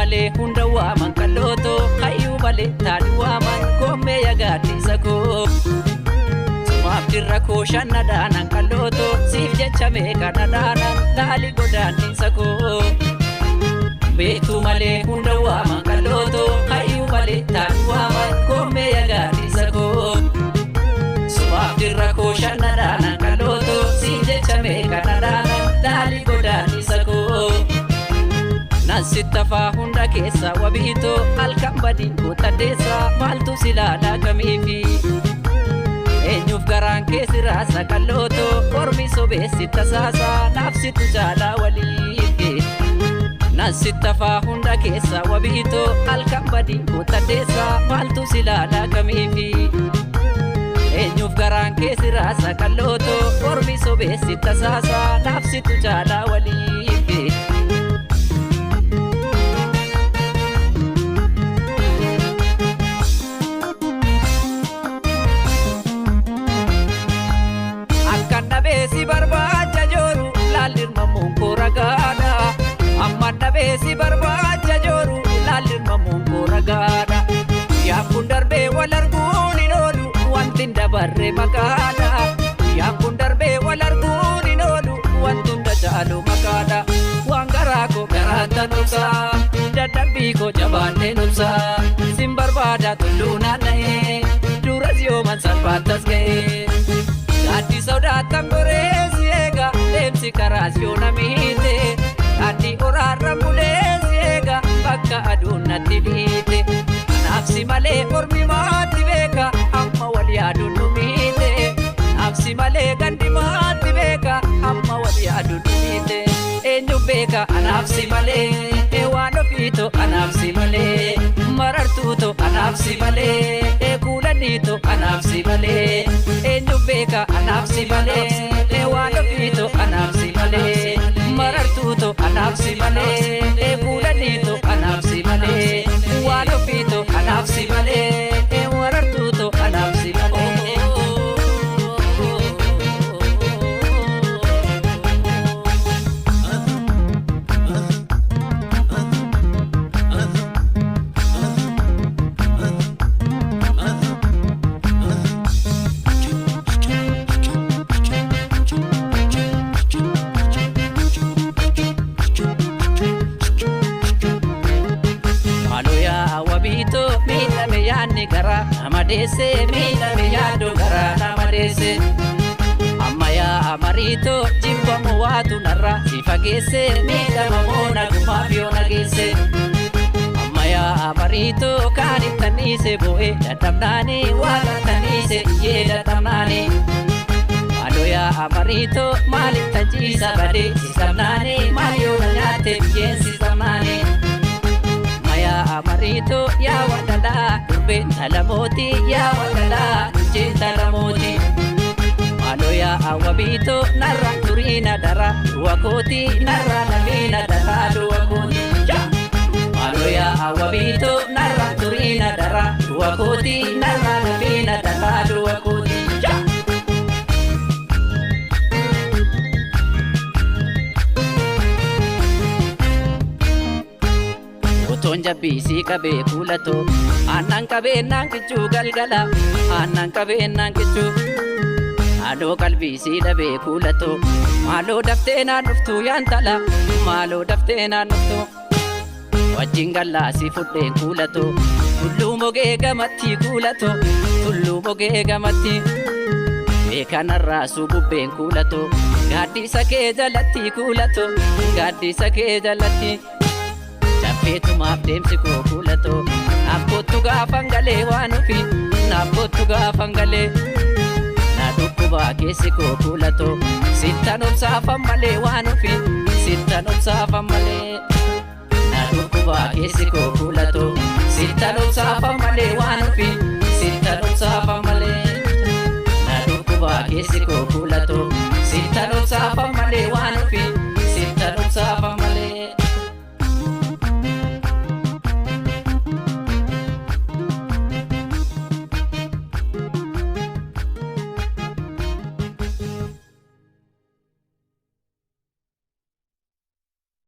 Malee hunda waaman qallootoo hayyuu malee taadhi waaman gommee yagaadhiisa koo. Sumaaf dirra koo shannadhaanan qallootoo siif jecha meeqa dhadhaanan laali godaannisa koo. Beektuu malee hunda waaman qallootoo hayyuu malee taadhi waaman gommee yagaadhiisa koo. Sumaaf dirra koo shannadhaanan qallootoo siif jecha meeqa dhadhaanan laali godaannisa koo. Nansittafaa hunda keessa wabiitoo halkan badiin kootaddeessa maaltu silaalaa kamiifi. Eenyuuf garaan keessi raasa qallootoo ormi sobeessi tasaasa naafsitu caalaa waliifi. Nansittafaa hunda keessa wabiitoo halkan badiin kootaddeessa maaltu silaalaa kamiifi. Eenyuuf garaan keessi raasa qallootoo ormi sobeessi tasaasa naafsitu caalaa waliifi. Akkan dhabeessi barbaacha jooru laalli koo ragaadha. Amman dhabeessi barbaacha jooru laalli koo ragaadha. Guyyaan kun darbee wal arguun hin oolu wanti hin dabarre maqaadha. Guyyaan kun darbee wal arguun hin oolu wanti hunda caalu maqaadha. Waan garaa koo garaatti nubsaa dadhabbii koo jabaannee nubsaa. Sin barbaada tulluu naanna'ee duras yooman salphaattas ga'ee. Gaaddii sodaatan goreessi eega deemsi karaas yoo na miite. Gaaddii oraarra buleessi eega bakka aduun natti dhiite. Anaaf si malee ormi maatti beeka amma wal yaaduun nu miite. Anaaf si malee gandi maatti beeka amma wal yaaduun nu miite. Eenyu beeka anaaf si malee waan ofiitu anaaf si malee marartuutu anaaf si malee kuulaniitu anaaf si malee eenyu beeka anaaf si malee waan ofiitu anaaf si malee marartuutu anaaf si malee kuulaniitu anaaf si malee waan ofiitu anaaf si malee marartuutu anaaf si malee. Maaloo yaa wabiitoo miidhame yaadni garaa nama deesse miidhame yaaddu garaa nama deesse. Amma yaa mariitoo jibbamu waatu narra si fageesse miidhama moona gumaaf yoo nageesse. Amma yaa mariitoo kaan ittaniise bo'e dadhabnaani waa qattaniise iyyee dadhabnaani. Maaloo yaa mariitoo maaliif tachiisa badee si sabnaani maal yoo na nyaatte biyyeen si sabnaani. Maya amarito yaa wadalaa durbeen talamooti yaa wadalaa durbeen talamooti. Maaloo yaa awwabiito narra turiina dara du'a kooti narra namiina dara du'a kooti. Maaloo yaa awwabiito narra turiina dara du'a kooti narra namiina dara du'a kooti. Otoon jabbiisii qabee kuulatoo aannan qabeennaan kichuu galgala aannan qabeennaan kichuu. Maaloo qalbiisii dhabee kuulatoo maaloo daftee naan dhuftuu yaantala maaloo daftee naan dhuftuu. Wajjin gallaasii fudheen kuulatoo tulluu mogee gamatti kuulatoo tulluu mogee gamatti. Beekanarraa suububbeen kuulatoo gaaddisa kee jalatti kuulatoo gaaddisa kee jalatti. Chaffeetumaaf deemsi koo kuulatoo naaf kottu gaafan galee waan ofi naaf kottu gaafan galee. Na dhukkubaa keessi koo kuulatoo sittan obsaafan malee waan ofi sittan obsaafan malee. Na dhukkubaa keessi koo kuulatoo sittan obsaafan malee waan ofi sittan obsaafan malee. Na dhukkubaa keessi koo kuulatoo sittan obsaafan